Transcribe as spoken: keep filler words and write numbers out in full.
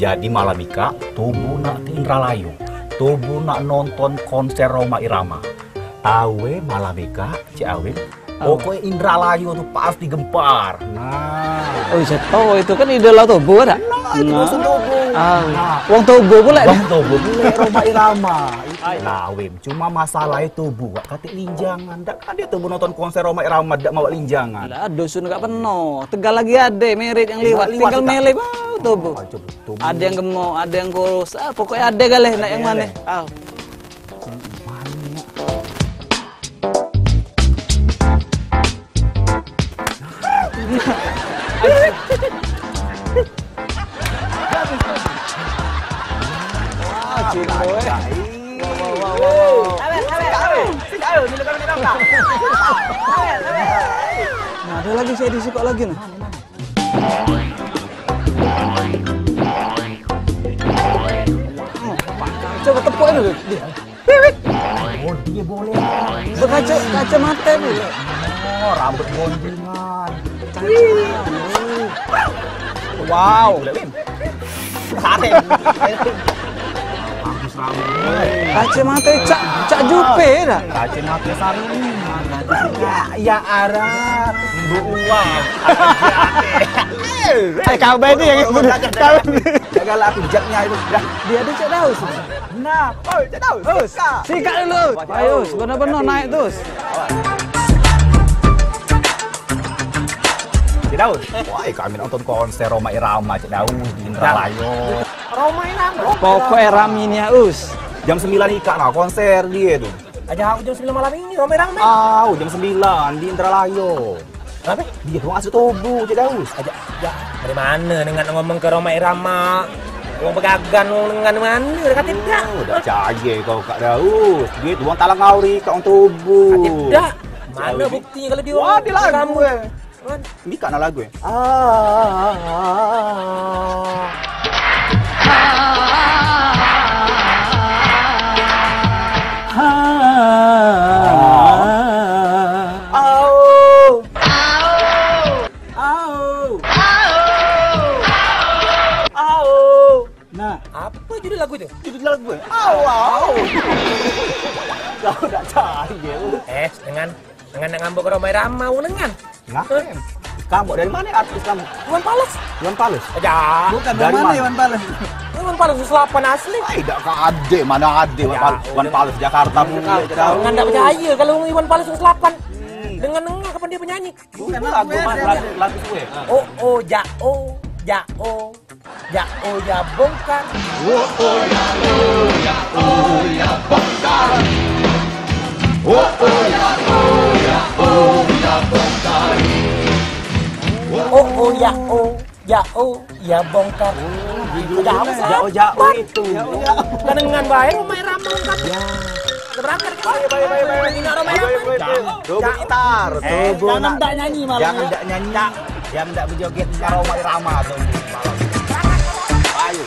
Jadi malam ikak, tubuh nak ke Indralayu. Tubuh nak nonton konser Rhoma Irama. Tahu eh, malam ikak, Cik Awin. Oh. Pokoknya Indralayu tuh pasti gempar. Nah. Oh, saya tahu itu kan idola tubuh ada. Nah, itu musuh tubuh. Ah. Nah. Wong tubuh pula. Wong tubuh pula Rhoma Irama. Nah, Win. Cuma masalah itu buat katik linjangan. Dak ada tubuh nonton konser Rhoma Irama dak mawa linjangan. Lah, dusun kak penuh. Tegal lagi ada merit yang liwat. Tinggal milih bae tubuh. Ada yang gemuk, ada yang kurus. Ah, pokoknya ada galeh nak yang mana. Ah. Nah, ada lagi saya di sikok lagi nah. Coba tepuk dulu. Oh, dia boleh. Berkaca, kacamata ni. Oh, rambut gondringan. Wow. Tarik. Bagus rambut. Kacamata cak, cak jupe dah. Kacamata sarung. Ya, ya arah. Buah. Eh, kau ini yang kau. Jaga lah aku jaknya itu. Dah. Dia ada cak daus. Nah, oi, Cik Daus. Us, sikak dulu. Ayo, Us, benar-benar naik terus. Cik Daus. Wah, kami nonton konser Rhoma Irama, Cik Daus, di Indralayu. Rhoma Irama. Pokoknya rame ni, Us. Jam sembilan ikak nah konser dia tu. Aja aku jam sembilan malam ini, Rhoma Irama. Ah, jam sembilan di Indralayu. Ape? Dia wong asli tubuh, Cik Daus. Aja, ya, dari mana dengan ngomong ke Rhoma Irama? Wong Pegagan, wong dengan mana? Dia kata dak. Oh, dak percaya kau, Kak Daus. Dia wong Talang Auri, kak wong tubuh. Kata dak. Mana buktinya kalau dia? Wah, dia lagu, eh. Ni kak nak lagu, eh. Ah, ah, ah, ah, ah. Au. Au. Au. Au. Nah, apa judul lagu tu? Judul lagu, eh? Au, au. Kau dak cari dia. Eh, dengan, dengan nak ngambek ke Rhoma Irama, wong dengan. Ngapain? Kamu dari mana artis kamu? Iwan Fals. Iwan Fals? Aja. Bukan dari mana Iwan Fals? Iwan Fals seratus delapan asli. Ai, dak ke ade, mana ade Iwan Fals? Iwan Fals Jakarta pula kau. Dengan dak percaya kalau Iwan Fals seratus delapan. Dengan nengah kapan dia penyanyi? Bukan lagu mana? Lagu, lagu suwe. Oh, oh, ja, oh, ja, oh. Ja, oh, ja, bongkar. Oh, oh, ja, oh, ja, oh, ja, bongkar. Oh, oh, ja, oh, ja, oh, ja, bongkar. Oh, oh, ja, oh, ja, oh, ja, bongkar. Jauh, jauh itu. Kan dengan bae Rhoma Irama kan. Ya. Kita berangkat ke sana. Baik, baik, baik, baik. Ini Rhoma Irama. Baik, baik, baik. Coba gitar. Eh, tubuh jangan nak, dak nyanyi malam jangan ni. Dak nyanyi. Dak. Yang dak bejoget Rhoma Irama tu. Ayo.